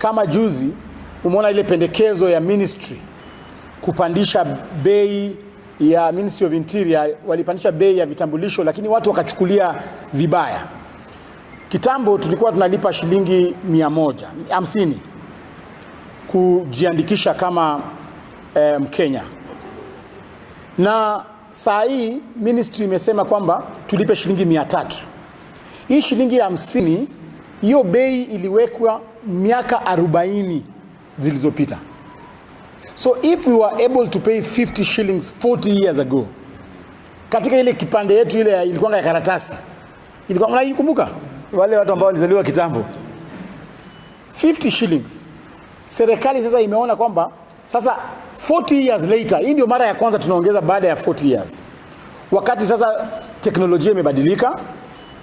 Kama juzi umeona ile pendekezo ya ministry kupandisha bei ya Ministry of Interior, walipandisha bei ya vitambulisho, lakini watu wakachukulia vibaya. Kitambo tulikuwa tunalipa shilingi 150 kujiandikisha kama Mkenya, na saa hii ministry imesema kwamba tulipe shilingi 300. Hii shilingi 50, hiyo bei iliwekwa miaka 40 zilizopita. So if we were able to pay 50 shillings 40 years ago, katika ile kipande yetu ile ilikuwa ya karatasi, ilikuwa, mnaikumbuka wale watu ambao walizaliwa kitambo, 50 shillings. Serikali sasa imeona kwamba sasa 40 years later, hii ndio mara ya kwanza tunaongeza baada ya 40 years, wakati sasa teknolojia imebadilika,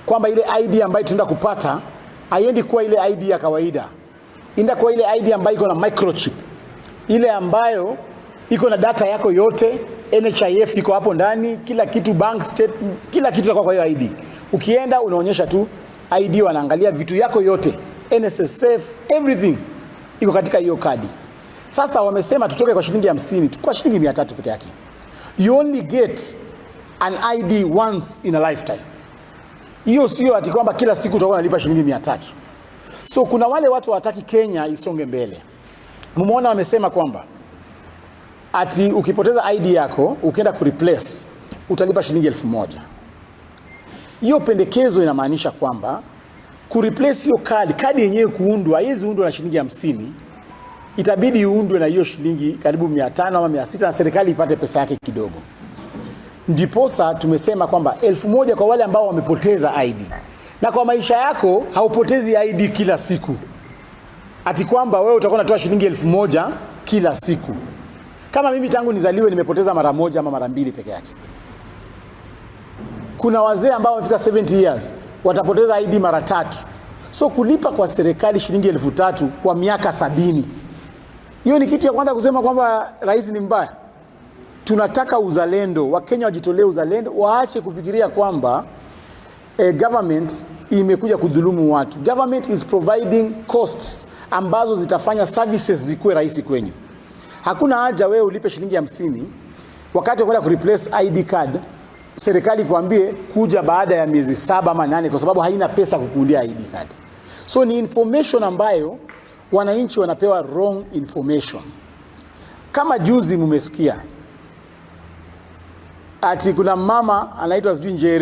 kwamba ile ID ambayo tunaenda kupata haiendi kuwa ile ID ya kawaida, inaenda kuwa ile ID ambayo iko na microchip, ile ambayo iko na data yako yote, NHIF iko hapo ndani, kila kitu, bank state, kila kitu itakuwa kwa hiyo ID. Ukienda unaonyesha tu ID, wanaangalia vitu yako yote, NSSF, everything iko katika hiyo kadi. Sasa wamesema tutoke kwa shilingi 50 kwa shilingi 300 peke yake. You only get an ID once in a lifetime. Hiyo sio ati kwamba kila siku utakuwa unalipa shilingi 300. So kuna wale watu hawataki Kenya isonge mbele. Mumeona wamesema kwamba ati ukipoteza ID yako ukienda kureplace utalipa shilingi 1000. Hiyo pendekezo inamaanisha kwamba kureplace hiyo kadi, kadi yenyewe kuundwa, haiwezi undwa na shilingi 50, itabidi iundwe na hiyo shilingi karibu 500 ama 600 na serikali ipate pesa yake kidogo. Ndiposa tumesema kwamba 1000 kwa wale ambao wamepoteza ID. Na kwa maisha yako haupotezi ID kila siku, ati kwamba wewe utakuwa unatoa shilingi 1000 kila siku. Kama mimi tangu nizaliwe nimepoteza mara moja ama mara mbili peke yake. Kuna wazee ambao wamefika 70 years watapoteza ID mara tatu. So kulipa kwa serikali shilingi 3000 kwa miaka 70, hiyo ni kitu ya kwanza kusema kwamba rais ni mbaya. Tunataka uzalendo, Wakenya wajitolee uzalendo, waache kufikiria kwamba government imekuja kudhulumu watu. Government is providing costs ambazo zitafanya services zikuwe rahisi kwenyu. Hakuna haja wewe ulipe shilingi 50 wakati wa kwenda kureplace ID card, serikali kuambie kuja baada ya miezi 7 ama 8 kwa sababu haina pesa kukuundia ID card. So ni information ambayo wananchi wanapewa wrong information. Kama juzi mumesikia ati kuna mama anaitwa sijui Njeri